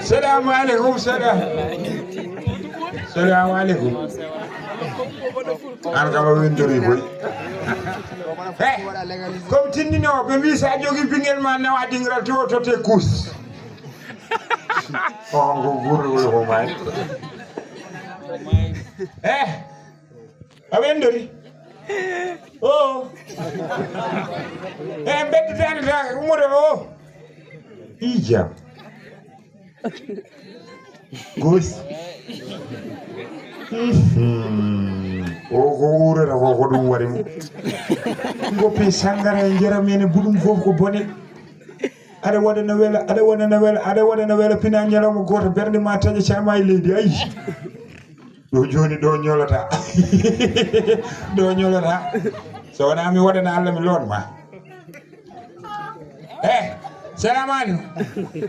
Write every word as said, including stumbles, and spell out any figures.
Salamu aleykum, salam. Salamu aleykum. An kam a windori boy. Eh, comme tindino, ɓe mbi sa jogi ɓingel ma nawa dingiral to totte kus. On ko gurɗo woni ko may. Eh, a windori. Oh. Eh, bedditaani ta ummude o. Ija. Gosi. Mhm. O ko urata ko, ko ɗum waɗi mo. Goppi sangara e njaram ene buɗum fof ko bone. Aɗa waɗana wela, aɗa waɗana wela, aɗa waɗana wela pina ñalawma gooto bernde ma taƴa cama e leydi. Ayi. Ɗo joni ɗo ñolata. Ɗo ñolata. So wona mi waɗana Allah mi loon ma. Eh, salamu aleykum.